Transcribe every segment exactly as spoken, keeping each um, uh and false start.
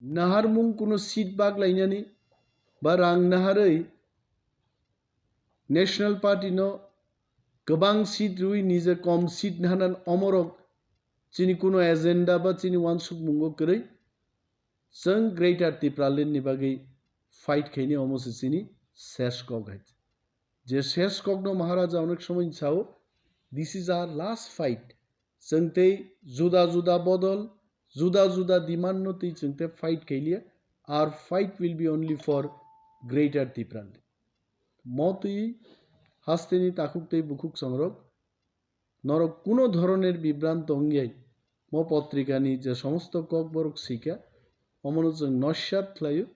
naharmung kuno seat bak lainani ba rang naharwi National Party no kwbang seat rwi nije kom seat nahanan omorok chini kuno agenda ba chini wansukmungo kwrwi chwng Greater Tipraland ni bagwi fight khaini omo se chini ses kok hai. Je ses kokno Maharaja onek somoi sao, "This is our last fight." Chwng tei juda juda bodol, juda juda demand no twi chwng tei fight khailiya. Our fight will be only for Greater Tipraland. Mo twi hasteni takhuk tei bukhuk songrok, norok kuno dhoroner bibranto wngyai mo potrikani je somosto kokborok swika, omono chwng noisat khlaio.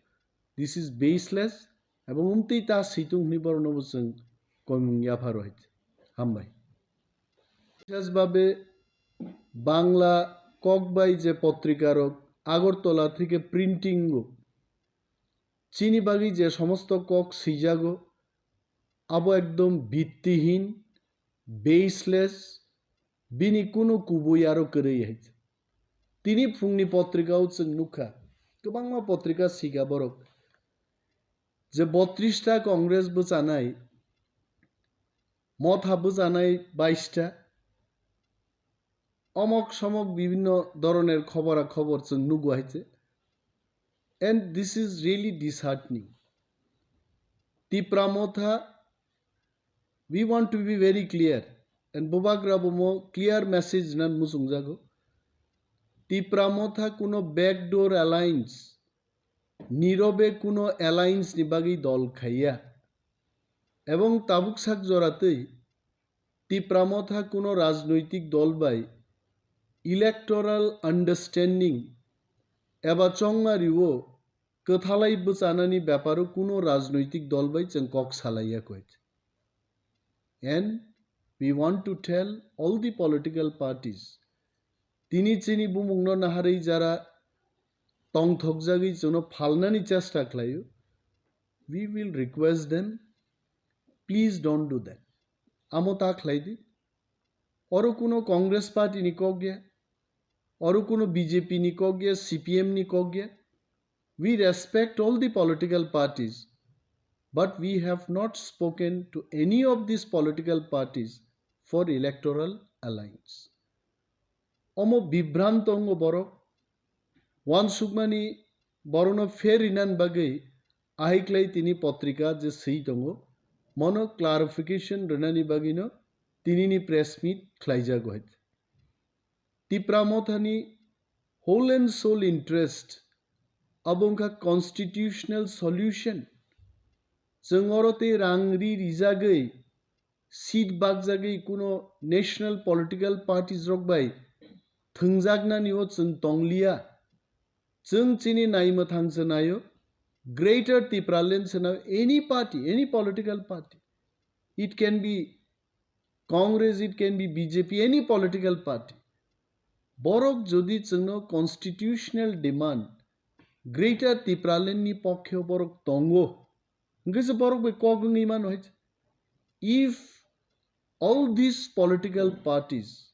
This is baseless, ebong umtwi ta switung hwnwi borokno bo chwng koimung yapharo hai. Hambai. Bises babe Bangla kok bai je potrikarok Agartala theke printing o chini bagwi je somosto kok swijago, abo ekdom bittihin, baseless, bini kunu kubui aro kwrwi hai. Tini phungni potrika o chwng nukha, kwbangma potrika sika borok je botris ta Congress bwchanai, Motha bwchanai bais ta, omok somok bibinno doroner khobora khobor chwng nugo hai se. And this is really disheartening. Tipra Motha, we want to be very clear, and Bubagra bo mo clear message nan muchungjago. Tipra Motha kuno backdoor alliance, nirobe kuno alliance ni bagwi dol khaiya, ebong tabuk sak joratwi Tipra Motha kuno rajnoitik dol bai electoral understanding eba chongmari o kwthalai bwchanani beparo kuno rajnoitik dol bai chwng kok salaiya koi. And we want to tell all the political parties, tini chini bumungno naharwi jara tongthokjagwi chwngno phalnani chesta khlaio, we will request them, please don't do that. Amo ta khlai di. Oro kuno Congress party ni kok ya, oro kuno B J P ni kok ya, C P M ni kok ya. We respect all the political parties, but we have not spoken to any of these political parties for electoral alliance. Omo bibranto wngo borok. Wansukmani borokno fair rinan bagwi ahiklai tini potrika je swi tongo, mono clarification rwnani bagwino tinini press meet khlaijago hai. Tipra Mothani whole and sole interest abo wngkha constitutional solution. Chwng oro tei rang ri rijagwi seat bakjagwi kuno national political parties rok bai thwngjaknani o chwng tongliya. Chwng chini naimwthang se naio, Greater Tipraland se naio, any party, any political party. It can be Congress, it can be B J P, any political party. Borok jodi chwngno constitutional demand Greater Tipraland ni pokhe borok tongo, hwnkhe se borok bai kok wngwi mano hai. If all these political parties,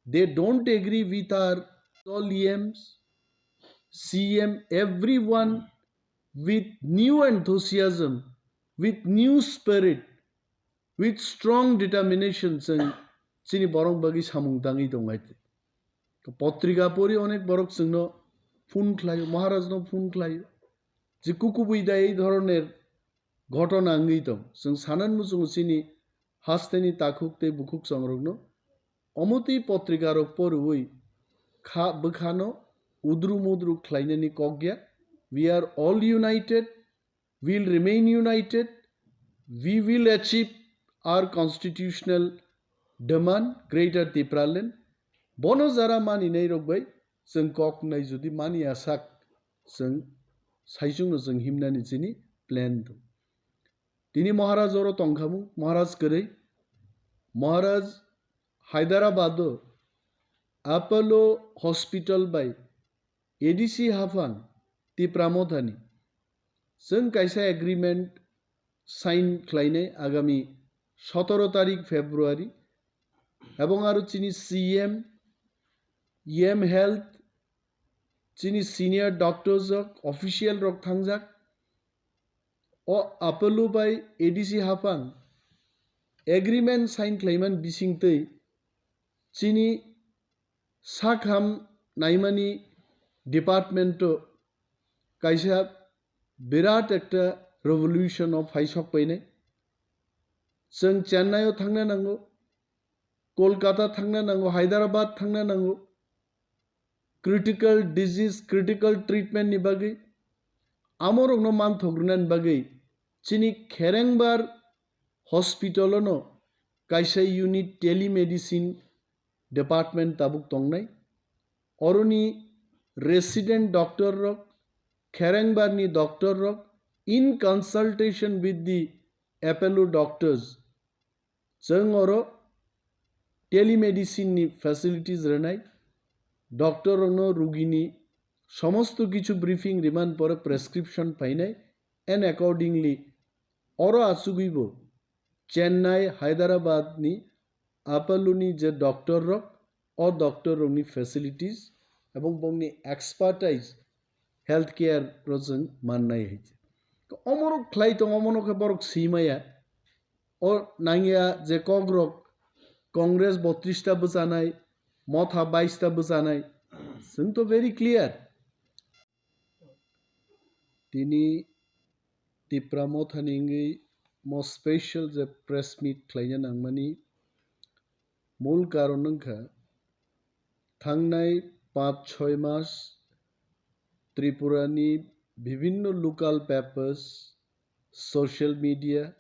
they don't agree with our all E Ms, C M, everyone with new enthusiasm, with new spirit, with strong determination chwng chini borok bagwi samung tangwi tong hai. Potrika pori onek borok chwngno phone khlaio, Maharajno phone khlaio. Je kukubui da ei dhoroner ghotona wngwi tong. Chwng sanan muchungo chini hasteni takhuk tei bukhuk songrokno. Omotwi potrikarok porwi kha bwkhano udru mudru khlainani kok ya. We are all united. We will remain united. We will achieve our constitutional demand, Greater Tipraland. Bono jara maninai rok bai chwng kok nai jodi mani asak chwng saichung no chwng himnani chini plan dong. Tini Maharaj oro tongkhamu, Maharaj kwrwi. Maharaj Hyderabad o Apollo Hospital bai A D C haphang Tipra Mothani chwng kaisa agreement sign khlainai agami sotoro tarik February, ebong aro chini C M, E M Health, chini senior doctors rok, official rok thangjak. O Apollo bai A D C haphang agreement sign khlaiman bisingtwi chini sakham naimani department o kaisa birat ekta revolution o phai sok painai. Chwng Chennai o thangna nango, Kolkata thangna nango, Hyderabad thangna nango, critical disease, critical treatment ni bagwi, amorokno manthok rwnani bagwi chini Kherengbar hospital ono kaisa unit telemedicine department tabuk tongnai. Oroni resident doctor rok, Kherengbar ni doctor rok in consultation with the Apollo doctors, chwng oro telemedicine ni facilities rwnai, doctor rokno rugini somosto kichu briefing riman pore prescription phainai, and accordingly oro achugwibo Chennai, Hyderabad ni Apollo ni je doctor rok, o doctor rokni facilities ebong bongni expertise health care ro chwng mannai hai. Omorok khlai tong, omono khe borok simaya. O nangya je kokrok Congress botris ta bwchanai, Motha bais ta bwchanai, chwng to very clear. Tini Tipra Motha ni wngwi mo special je press meet khlaina nangmani mul karon wngkha, thangnai panch choi mas Tripura ni bibhinno local papers, social media,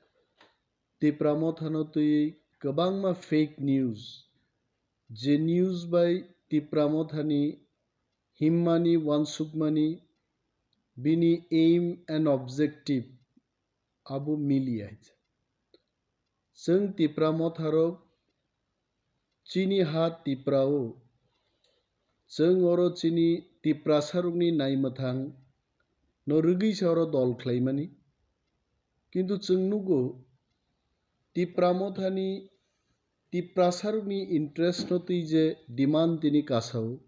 Tipra Motha no twiwi kwbangma fake news, je news bai Tipra Motha ni himmani, wansukmani, bini aim and objective abo miliya. Chwng Tipra Motharok chini ha Tipra o, chwng oro chini Tiprasarokni naimwthang no rwgwi se oro dol khlaimani. Kintu chwng nugo Tipra Mothani Tiprasarokni interest no twi je demand tini kasao,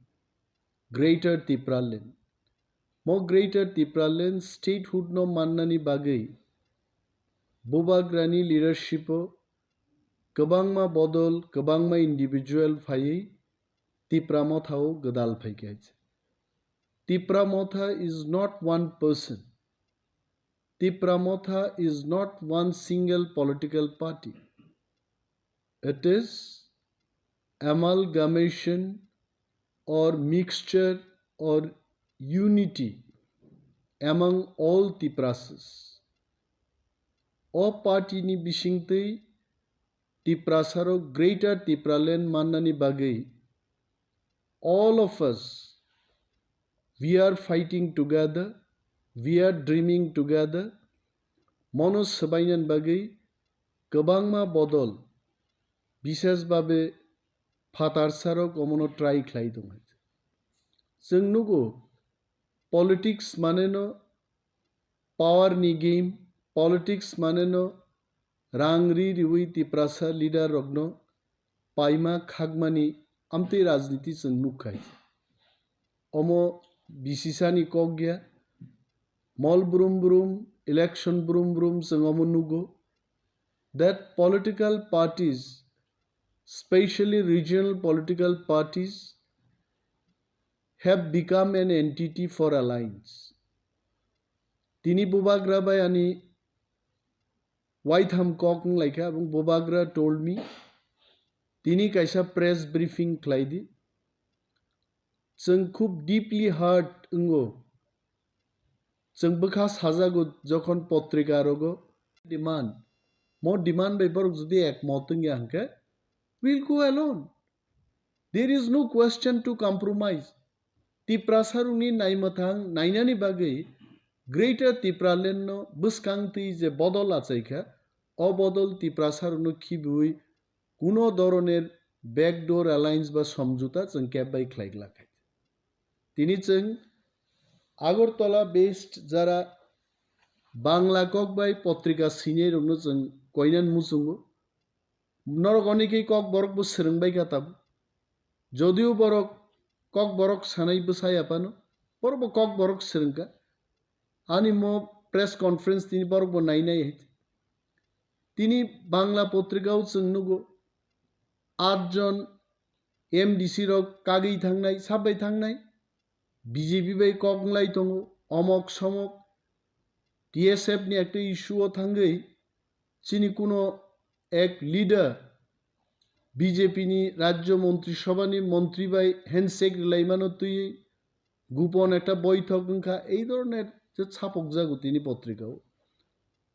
Greater Tipraland. Mo Greater Tipraland statehood no mannani bagwi Bubagrani leadership o kwbangma bodol, kwbangma individual phaiwi Tipra Motha o gwdal phaikha. Tipra Motha is not one person. Tipra Motha is not one single political party. It is amalgamation or mixture or unity among all Tiprasas. O party ni bisingtwi Tiprasarok Greater Tipraland mannani bagwi all of us, we are fighting together, we are dreaming together. Mono swbainani bagwi kwbangma bodol, bishes babe phatarsarok omono try khlai tong hai. Chwng nugo, politics mane no power ni game, politics mane no rang ri riwi Tiprasa leader rokno paima khakmani amtwi rajniti chwng nukkhai. Omo bisisani kok ya, mol brum brum, election brum brum chwng omo nugo. That political parties, specially regional political parties, have become an entity for alliance. Tini Bubagra bai ani waitham kok wnglaikha, abong Bubagra told me, tini kaisa press briefing khlai di. Chwng khub deeply hurt wngo. Chwng bwkha sajago jokhon potrika rogo demand. Mo demand bai borok jodi ekmot wngya hwnkhe, we'll go alone. There is no question to compromise. Tiprasarokni naimwthang nainani bagwi Greater Tipraland no bwskang twi je bodol achaikha, o bodol Tiprasarokno khibiwi kuno doroner backdoor alliance ba somjota chwng kebbai khlai glak hai. Tini chwng Agartala based jara Bangla kok bai potrika sinai rokno chwng koinan muchungo. Norok onekei kok borok bo swrwng bai kha tabuk. Jodio borok kok borok sanai bwsai aphano, Borok bo kok borok swrwngkha. Ani mo press conference tini borok bo nai nai hai. Tini Bangla potrika o chwng nugo, aat jon M D C rok kagwi thangnai, sabai thangnai, B J P bai kok wnglai tongo, omok somok, T S F ni ekta issue o thangwi chini kuno ek leader B J P ni Rajya Montri Sabha ni montri bai handshake rwlaimano twiwi gupon ekta boithok wngkha, ei dhoroner je chapokjago tini potrika o.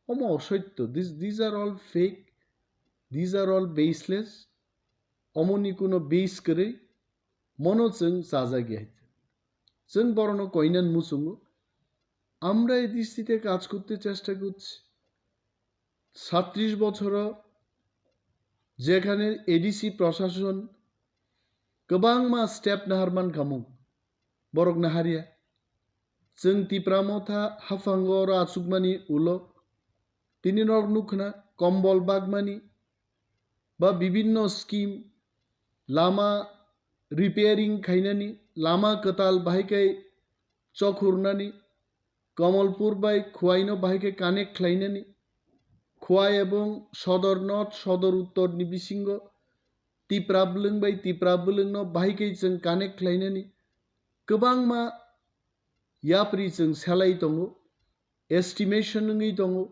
Omo osoitto, this, these are all fake, these are all baseless, omoni kuno base kwrwi, mono chwng chajagya hai. Chwng borokno koinan muchungo, আমরা এই দৃষ্টিতে কাজ করতে চেষ্টা করছি। সাতত্রিশ বছর যেখানে এডিসি প্রশাসন kwbangma step nahar mankha mung, borok naharya. Chwng Tipra Motha haphango oro achukmani ulo tini norok nukhna kombol bagmani ba bibinno scheme, lama repairing khainani, lama kwtal bahai khe chokhurnani, Kamalpur bai Khwaino bahai khe connect khlainani, Khwai ebong Sodor North, Sodor Uttor ni bisingo Tipra bwlwng bai Tipra bwlwngno bahai khe chwng connect khlainani kwbangma yapri chwng selai tongo, estimation wngwi tongo,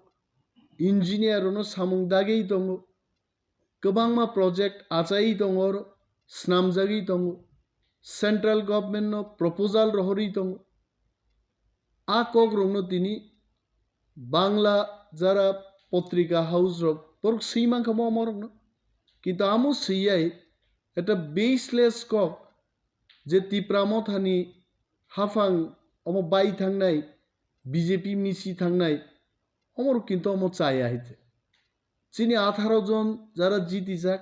engineer rokno samung dagwi tongo, kwbangma project achaiwi tongo, oro snamjagwi tongo, central government no proposal rohorwi tongo. A kokrokno tini Bangla jara potrika house rok borok swi mankha mo omorokno, kintu amo swiyai eta baseless kok je Tipra Mothani haphang omo bai thangnai, B J P misi thangnai, omorok kintu omo chaya hai te. Chini atharo jon jara jitijak,